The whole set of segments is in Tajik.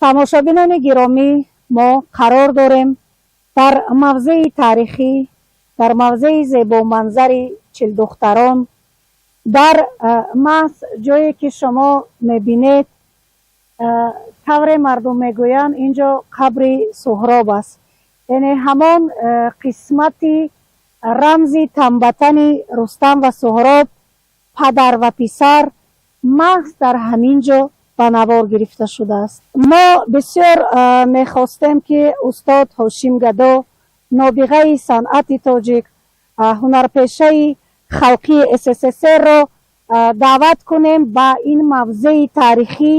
Тамошобинони гиромӣ, мо қарор дорем дар мавзеи таърихӣ, дар мавзеи зебоманзари Чилдухтарон, дар маҳз ҷое ки шумо мебинед, тавре мардум мегӯянд, ин ҷо қабри Суҳроб аст, яъне ҳамон қисмати рамзи танбатани Рустам ва Суҳроб, падар ва писар, маҳз дар ҳамин ҷо ба навор гирифта шудааст. Мо бисёр мехостем, ки устод Ҳошим Гадо, нобиғаи санъати тоҷик, ҳунарпешаи халқии СССР-ро даъват кунем ба ин мавзеи таърихӣ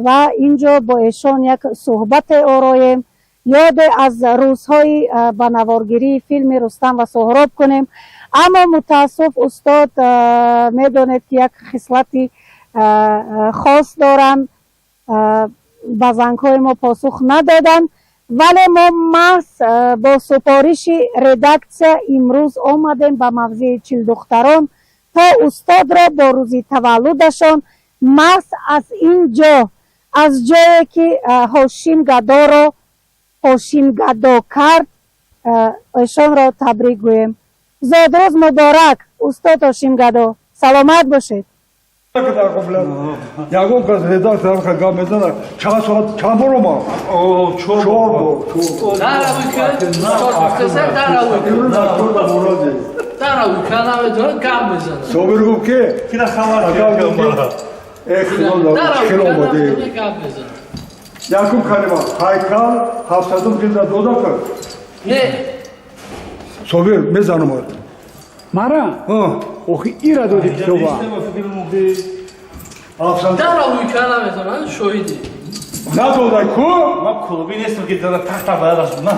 ва ин ҷо бо эшон як суҳбате ороем, ёде аз рӯзҳои ба наворгирии филми «Рустам ва Суҳроб» кунем. Аммо мутаассиф, устод, медонед, ки як хислати хос доранд, ба зангҳои мо посух надоданд. Вале мо маҳз бо супориши редаксия имрӯз омадем ба мавзеи Чилдухтарон, то устодро бо рӯзи таваллудашон маҳз аз ин ҷо, аз ҷое ки Ҳошим Гадоро Ҳошим Гадо кард, эшонро табрик гӯем. Зодрӯз муборак, устод Ҳошим Гадо, саломат бошед. Ягон кас редактор гап мезанад, чанд соат, чанд бор омад? Чор бор. Устод гуфтаса, даравӣ. Даравӣ намедонад, гап мезанад. Собир гуфт, ки Кина хабар. Хел омадӣ. Гап мезанад. Якум калима: ҳайкал ҳафтадум ҷилда дода кар. Не. Собир, мезанам. Мара? Охи, ира доди китоба. Даравӣ намедонад, шоҳидӣ. Надодай ку. Ман клуби нестам, ки дада тахта бояд аст на.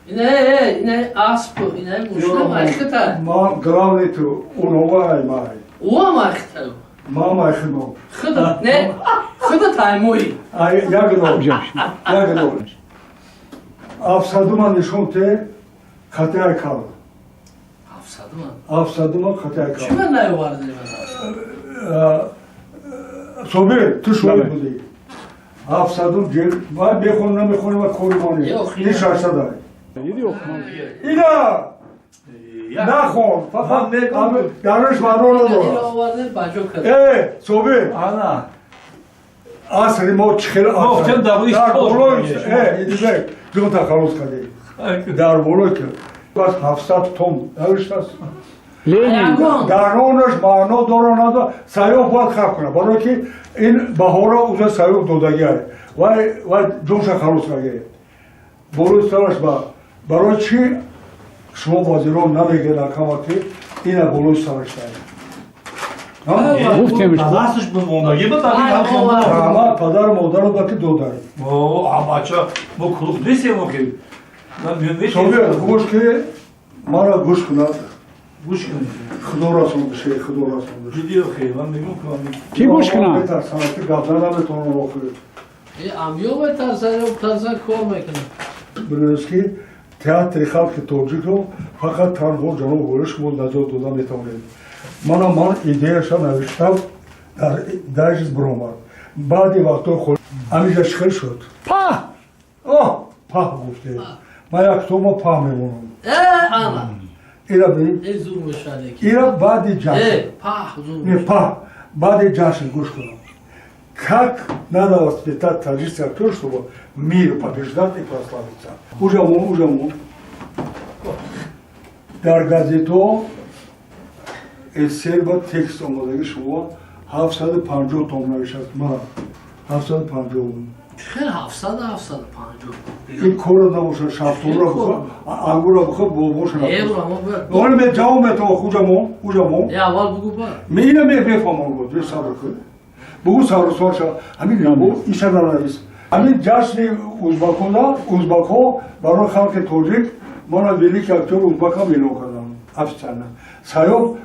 Ине, ине асп, ине мушна майхита. Ман главный, ту унова май. Уа майхита. Ма майхино. Худа, не, худа таймои. Ягно, ягно. Ҳафтсадума нишон те, хати ҳайкал. Ҳафтсадума. Ҳафтсадума хати ҳайкал. Чӣ наёвардӣ? Собир, ту шоҳид будӣ. Ҳафтсадум ҷилд вай мехонӣ, намехонӣ, ва кори мо нест. Ин 600. Ина нахон, фақат дараш маъно надорад. Э, Собир, асри мо чӣ хел болои Идибек ҷонта халос кардӣ, дар болои ки бас 700 том навиштааст. Ленин. Дар онаш маъно дора, надора, Саёф бояд хаб кунад, барое ки ин баҳора уза Саёф додагиай, вай вай ҷонша халос кардӣ болои сараш. Ба барои чӣ шумо вазирон намегӯед акама, ки ина болои сараш дай? Гуфтемш. Дасташ бимондагӣ ба. Раҳмат падару модаро ба, ки додай. Бача, мо клуб нестем охи. Собир, гӯш, ки мара гӯш кунад. Гӯш кунед. Худо расондаше, худо расондаше. Ҷиддӣ охи, ман мегӯм, ки ман Кӣ гӯш кунад? Метарсам, ки гап зада наметавонам охир. Амё метарсад ё тарсан, кор мекунад. Бидонед, ки театри халқи тоҷикро фақат танҳо ҷаноб Ҳориш шумо наҷот дода метавонед. Мана, ман идеяша навиштам, дар дайжест биромад. Баъди вақтҳои хол амиҷа хел шуд. Паҳ. Оҳ, паҳ гуфте. Ман як китобма паҳ мемонам. Э, ана. Ира бин. Э, зур мешавад. Ира баъди ҷашн. Э, паҳ зур. Не, паҳ баъди ҷашн, гӯш кунам. Как надо воспитать таджикский актер, чтобы мир побеждать и прославиться. Ужамон, ужамон. Дар газетҳо эссе ба текст омадаги шумо 750 том навиштааст. Ма 750. Хел 700, 750. Ин корро набошад, шафтолура бихо, ангура бихо, бобоша. Евро мо бояд. Оли ме ҷавоб метавон, хуҷамон, ужамон. Э, аввал бугу ба. Ме ина ме мефаҳмам, гуфт, сабр кун. Бугу, сабр ша. Ҳамин бу иша навис. Ҳамин ҷашни узбакона, узбакҳо барои халқи тоҷик мана великий актер узбакам эълон кардам официально. Саёф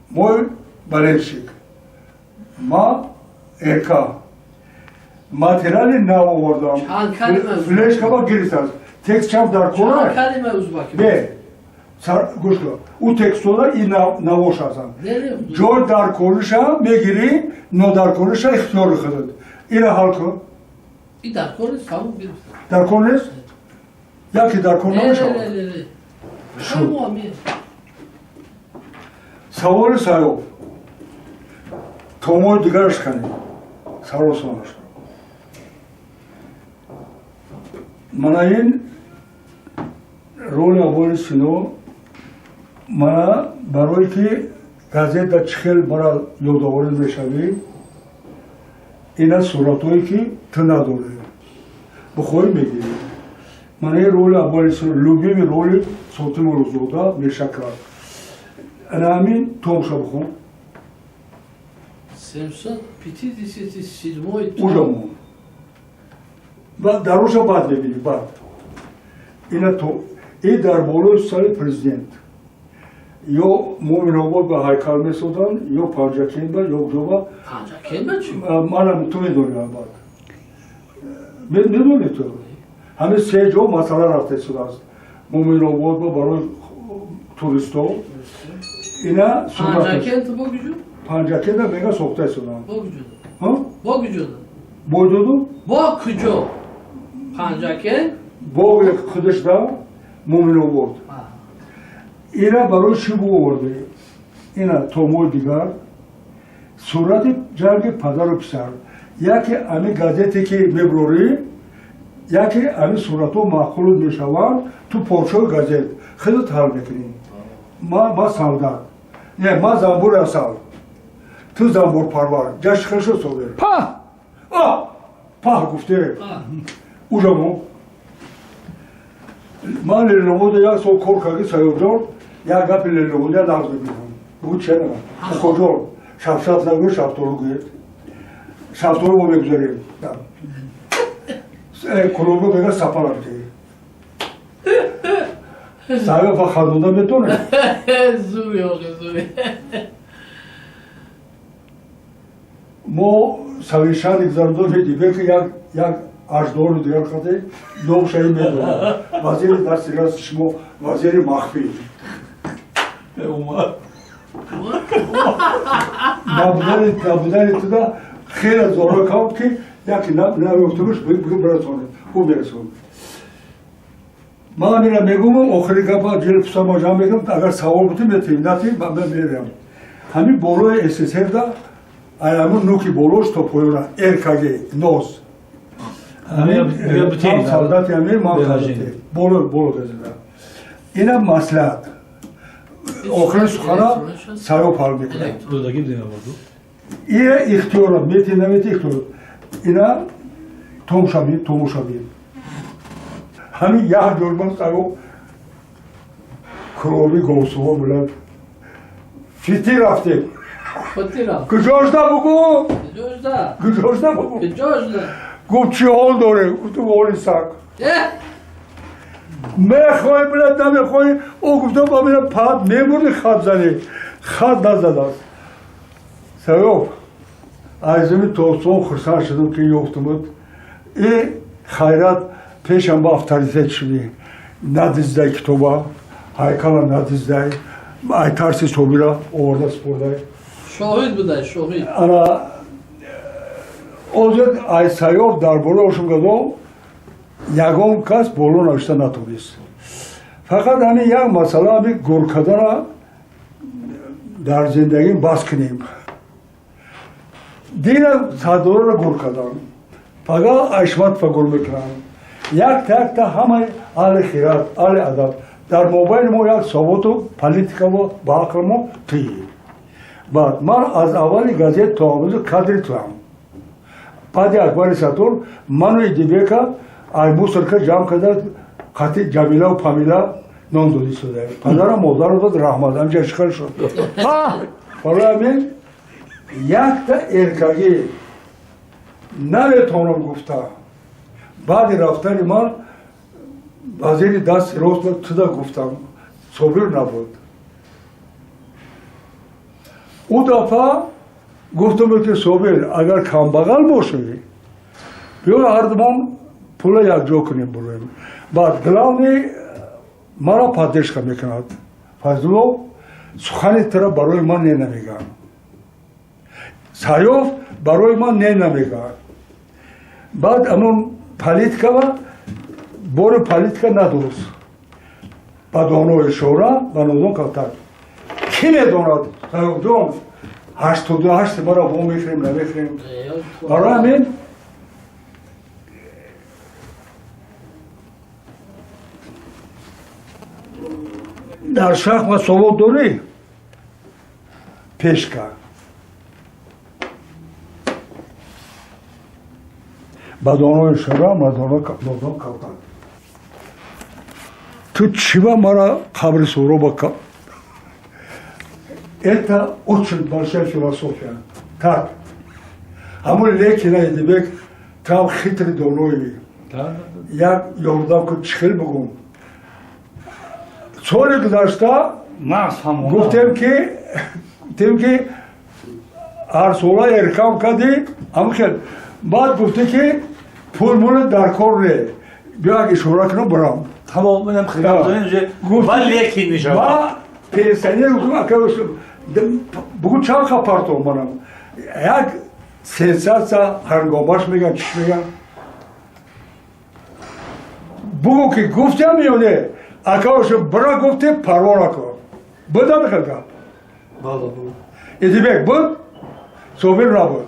мой болельщик. Ма эрка. Материали нав овардам. Чанд калима? Флешкама гирифтааст. Текст чам дар Чанд кора. калима узбаки? Не. Гӯш кун. Ӯ текстода и навош ҳастанд. Не, не. Ҷой дар кориша мегирӣ, нодаркориша ихтиёри худат. Ира ҳал кун. И дар кор нест, тамом гирифтам. Дар кор нест? Яке дар кор Не, не, намешавад. не, не, не. Шуд. Ҳамо ами. Саволи Саёф. Томои дигараш кани. Саросонаш. Мана ин роли Абуали Сино мана барое ки газета чӣ хел мара ёдоварӣ мешавӣ, ина суратҳое ки ту надорӣ. Бихоҳӣ мегирӣ. Мана ин роли Абуали Сино, любимый роли Сотим Улуғзода мешакар. Ана ҳамин томша бихон. 757 том. Ужамо. Баъд дароша баъд мебинӣ, баъд. Ина то и дар болои сари президент. Ё Муъминобод ба ҳайкал месозанд, ё Панҷакентба, ё куҷоба. Панҷакентба чӣ? Манам ту медонӣ баъд. Медонӣ ту? Ҳамин се ҷо масъала рафта истодааст. Муъминободба барои туристҳо. Ина сураташ. Панҷакент бо куҷо? Панҷакентба мега сохта истоданд. Бо куҷо? Ҳа? Бо куҷо? Бой доду? Бо куҷо? Панҷакент? Боғи худашда Муъминобод. Ина барои чӣ буоварде? Ина томои дигар сурати ҷанги падару писар. Яке ами газете ки мебурорӣ, яке ами суратҳо маъқул мешаванд, ту порчаи газет худат ҳал мекунӣ. Ма солдат. Не, ма занбури асал. Ту занбурпарвар. Ҷашн хел шуд Собир. Паҳ! А! Паҳ гуфте. Ужамо. Ман Ленинобода як сол кор карди Саёфҷон, як гапи Ленинобода нағз мебинам. Бигӯ че нага? Укоҷон, шабшаб нагӯ, шабтолу гӯед. Шабтолу мо мегузарем. Кулобо мега сапарам ки. Саёфа хандонда метонед? Зури, охи, зури. Мо савишани гузарондо медидем ки як аждору дигар хате номшаи медонад. Вазири дасти расти шумо, вазири махфӣ. Умар. Набудани туда хеле зоро кард ки яке наёфтумуш бигӯ бирасонед. Ӯ мерасонад. Ман ҳамина мегӯм, охири гапа ҷили пусама ҷамъ мекунам, агар савол бутӣ метавонӣ, натӣ ман меравам. Ҳамин болои СССР-да ай ҳамин нуки болош то поёна РКГ нос. Ҳамин солдати ҳамин ман солдати. Боло боло газида. Ина маслиҳат. Охири сухана Саёф ҳал мекунад. Ина ихтиёрот, мети намети ихтиёрот. Ина томшаби, томошаби. Ҳамин як ҷор ман Саёф крови говсуво булад. Фити рафтем. Фити рафт. Куҷошда бугӯ? Куҷошда? Куҷошда бугӯ? Куҷошда? Гуфт чӣ ҳол дорем? Гуфтум ҳоли саг. Мехоҳӣ билад, намехоҳӣ? Ӯ гуфтам ба мена пад мебурди хат занӣ. Хат назадааст. Саёф, аз ими тобистон хурсанд шудам ки ёфтумуд. И хайрат пешам ба авторитет шудӣ. Надиздай китоба, ҳайкала надиздай, ай тарси Собира оварда супурдай. Шоҳид будай, шоҳид. Ана озед ай Саёф дар бораи Ошумгадо ягон кас боло навишта натонист. Фақат ҳамин як масъала, ҳамин гур кардана дар зиндагӣ бас кунем. Дина сардорро гур кардан, пага Айшматова гур мекунанд. Якта якта ҳамаи аҳли хират, аҳли адаб. Дар мобайни мо як савоту политикаво ба ақли мо туӣ. Баъд ман аз аввали газет то ҳамрӯз кадри туам. Баъди Акбари Саттор ману Идибека ай мусорка ҷамъ карда қати Ҷамилаву Памила нон додӣ шуда. Падарам модарам дод раҳмат, ҳамҷа шикар шуд. Барои ҳамин якта эркагӣ наметавонам гуфта. Баъди рафтани ман вазири дасти рост туда гуфтам, Собир набуд. Ӯ дафъа гуфтам ки Собир, агар камбағал бошӣ, биё ҳардумон пула якҷо кунем буроем. Баъд главный маро поддержка мекунад. Фазлулло сухани тура барои ман не намегӯяд. Саёф барои ман не намегӯяд. Баъд амон политикава бори политика надост. Ба доно ишора, ба нодон калтак. Кӣ медонад, Саёфҷон, 88 мара во мехӯрем, намехӯрем. Барои ҳамин дар шахмат савод дорӣ? Пешка. Ба доно ишора, нодон калтак. Ту чива мара қабри Суҳроба? Это очень большая философия. Так. Ҳамун лекина Эдибек там хитрый донои. Як ёрдам ку, чӣ хел бигӯм. Соли гузашта гуфтем ки ҳар сола эркам кардӣ, ҳамин хел. Баъд гуфтӣ ки пул мули дар кор не. Биё як ишора кунам, барам. Тамом, менам хеле ва лекин мешавад. Ва пенсионер гуфтам, ака, бугу чанд ха партов манам. Як сенсатсия ҳангомаш меган, чиш меган. Бугу ки гуфтам ё не? Акаошо бира гуфте, парво накун. Буд ҳамин хел гап? Бале, буд. Эдибек буд? Собир набуд.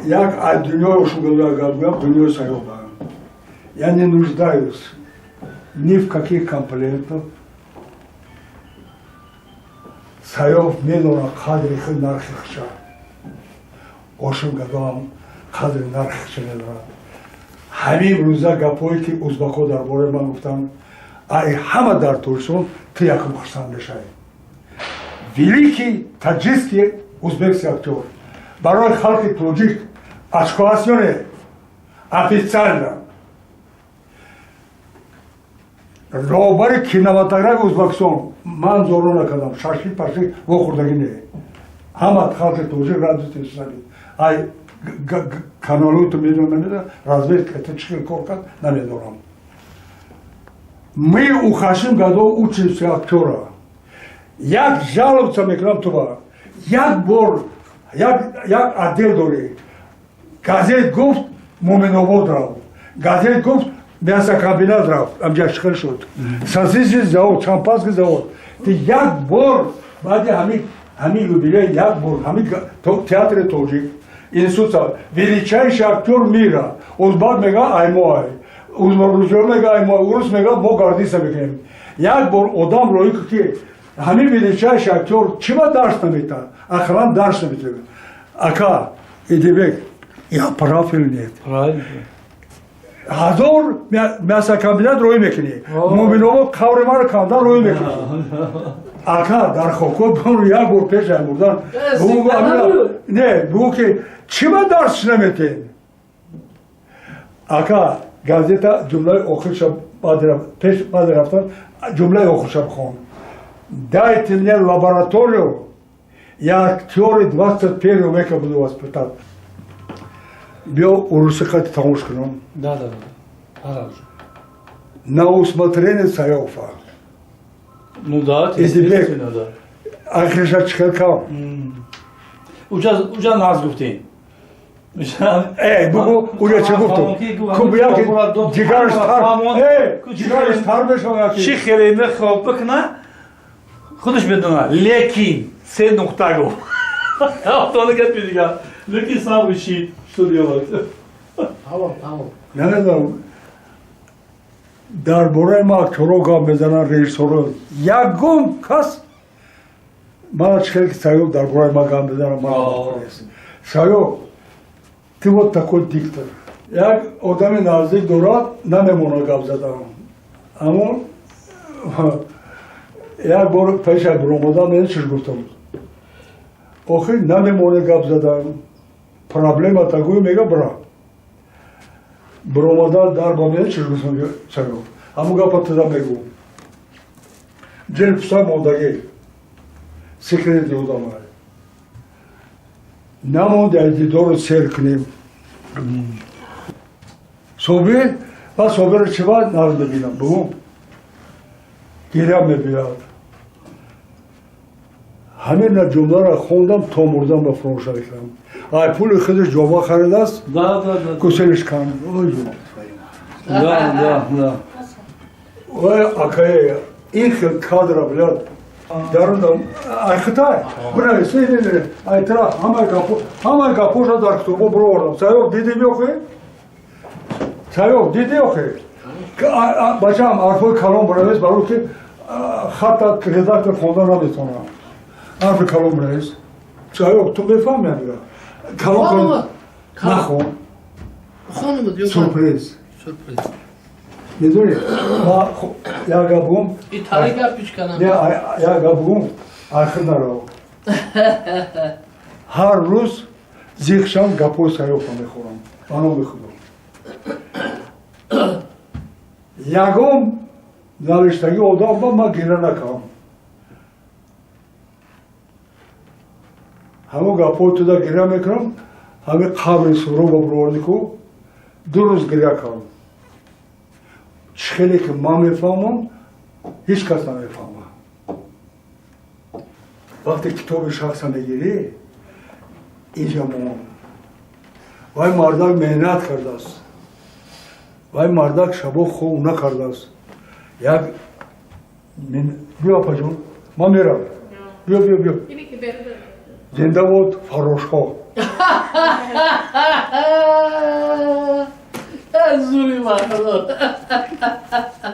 Як аз дунёи шугала гап гап, дунёи саёба. Я не нуждаюсь ни в каких комплиментах. Саёф медонад қадри худ, нархи худша. Ошим гадоам қадри нархи худша медонад. Ҳамин рӯза гапҳое ки узбакҳо дар бораи ман гуфтанд, ай ҳама дар Тоҷикистон ту якум хурсанд мешавӣ. Великий таджикский узбекский актер. Барои халқи тоҷик очко ҳаст ё не? Официально. Роҳбари кинематографи Узбекистон, ман зоро накардам, шаши паши вохӯрдагӣ не. Ҳама халқи тоҷик радио телевизиони. Ай каналҳои ту медонам, намедонам, разведка ту чӣ хел кор кард, намедонам. Мы у Хашим Гадо учимся актера. Як жаловаться мекунам туба. Як бор, як отдел дорӣ. Газет гуфт, Муминобод рафт. Газет гуфт, мясокомбинат рафт. Амҷа чӣ хел шуд. Сосиски завод, шампанский завод. Ти як бор баъди ҳамин юбилей як бор ҳамин театри тоҷик институт величайший актер мира. Узбак мега аймоай. Русиё мега аймоай, урус мега мо гордиться мекунем. Як бор одам роӣ ки ҳамин величайший актер чима дарс наметад? Ахран дарс наметад. Ака, Эдибек, я прав или нет? Правильно. Ҳазор мясокомбинат роӣ мекунӣ. Муминобод қаври маро канда роӣ мекунӣ. Ака, дар хокҳо як бор пеш ай мурдан. Не, бугу ки чима дарс наметен? Ака, газета ҷумлаи охирша пеш баъди рафтан ҷумлаи охирша бихон. Дайте мне лабораторию, я актеры 21 века буду воспитать. Биё уруси қати тамош кунам. Да. Хорошо. На усмотрение Саёфа. Ну да, Эдибек. естественно, да. Ахирша чӣ хел кам? Уҷа наз гуфтем. Бугу уҷа чӣ гуфтум? Куб яки ҷигараш тар. Ҷигараш тар мешавад яки. Чӣ хеле мехоҳ бикуна, худаш медонад. Лекин се нуқта гуфт. Автона гапи дигар. Лекин сам решит, что делать. Тамом, тамом. Намедонам. Дар бораи ма актеро гап мезананд, режиссёро. Ягон кас мана чӣ хел ки Саёф дар бораи ма гап мезанад, мана нест. Саёф, ты вот такой диктор. Як одами наздик дорад, намемонад гап задан. Аммо як бор пеша биромадам, мен чиш гуфтам. Охир намемоне гап задан. Проблема такой мега бра. Биромадан дар ба мен чиш гуфтам, Саёф. Ҳамун гапа туда мегӯ. Ҷил пуса модагӣ. Секрети одамай. Намонди ай дидору сер кунем. Собир, ва Собирро чӣ вақт нағз мебинам? Бугум. Гиря мебиёд. Ҳамин ҷумларо хондам, то мурдам ба фуромӯш намекунам. Ай пули худаш ҷома харидааст, куселиш кан. Да, да, да. Ой, акае, ин хел кадра, блядь. Дарундам, ай хитай. Бинавис, не, не, не. Ай тра, ҳамаи гапоша дар китобо бировардам. Саёф диди охи? Саёф диди охи? Бачаам, ҳарфои калон бинавис, барои ки хатта редактор хонда наметавонам. Ҳарфи калон бинавис. Саёф, ту мефаҳми ҳамига? Калон калон. Нахон. Сюрприз. Сюрприз. Медонӣ, ма як гап гум. Як гап гум, ахир нарав. Ҳар рӯз зиқшам гапҳои Саёфа мехӯрам. Ба номи Худо. Ягон навиштагӣ одам ба ман гира накардам. Ҳамон гапҳои туда гира мекунам, ҳамин қабри Суроба бировардӣ ку, 2 рӯз гиря кардам. Чӣ хеле ки ман мефаҳмам, ҳеҷ кас намефаҳмад. Вақте китоби шахса мегирӣ, инҷа мон. Вай мардак меҳнат кардааст. Вай мардак шабо хоб накардааст. Як биё апаҷон, ман мерам. Биё, биё, биё. Зинда бод фарошҳо.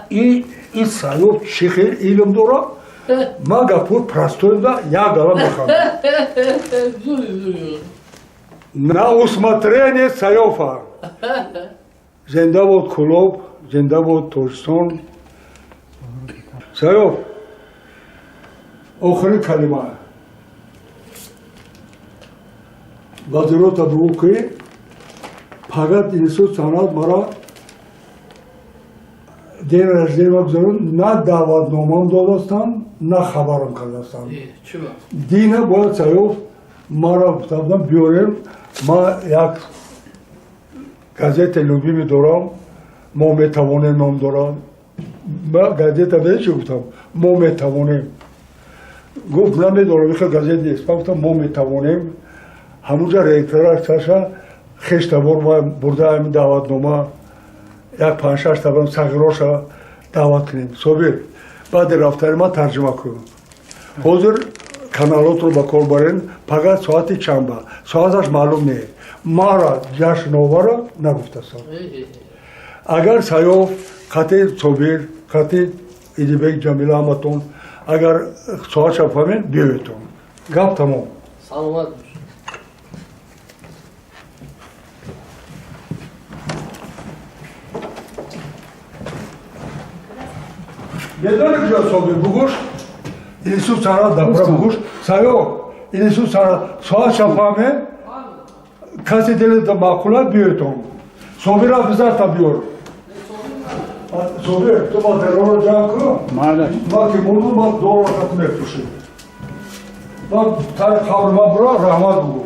Ин Саёф чӣ хел илм дорад? Ман гапҳои простой да як гала механдам. На усмотрение Саёфа. Зинда бод Кӯлоб, зинда бод Тоҷикистон. Саёф, охирин калима. Вазирота бугӯ ки фақат институт санъат мара день рождения гузарон, на даъватномаам додастанд, на хабарам кардастанд. Дина бояд Саёф мара гуфтам биёрем, ма як газета любимӣ дорам, мо метавонем ном дорам. Ма газета медонӣ чӣ гуфтам? Мо метавонем. Гуфт намедорам, ин хел газета нест. Ман гуфтам мо метавонем. Ҳамунҷа ректора чаша хештабор ма бурдаам даъватнома, як 5-6 табарам сағироша даъват кунем. Собир, баъди рафтани ман тарҷума кун. Ҳозир каналотро ба кор барем, фақат соати чанба. Соаташ маълум не. Мара ҷашновара нагуфтастам. Агар Саёф, қати Собир, қати Идибек Ҷамила ҳаматон, агар соатша фаҳмед, биёедтон. Гап тамом. Саломат бош. Медонӣ куҷо Собир бугӯш? Институт санъат дапра бугӯш. Саёф, институт санъат соатша фаҳмед, касе дилата маъқула биёедтон. Собира бизарта биёр. Собир, ту ма террорро ҷамъ кун. Ма ки мурдум, ма доллар хат мефурӯшем. Ма тари қабри ман бура, раҳмат бугӯ.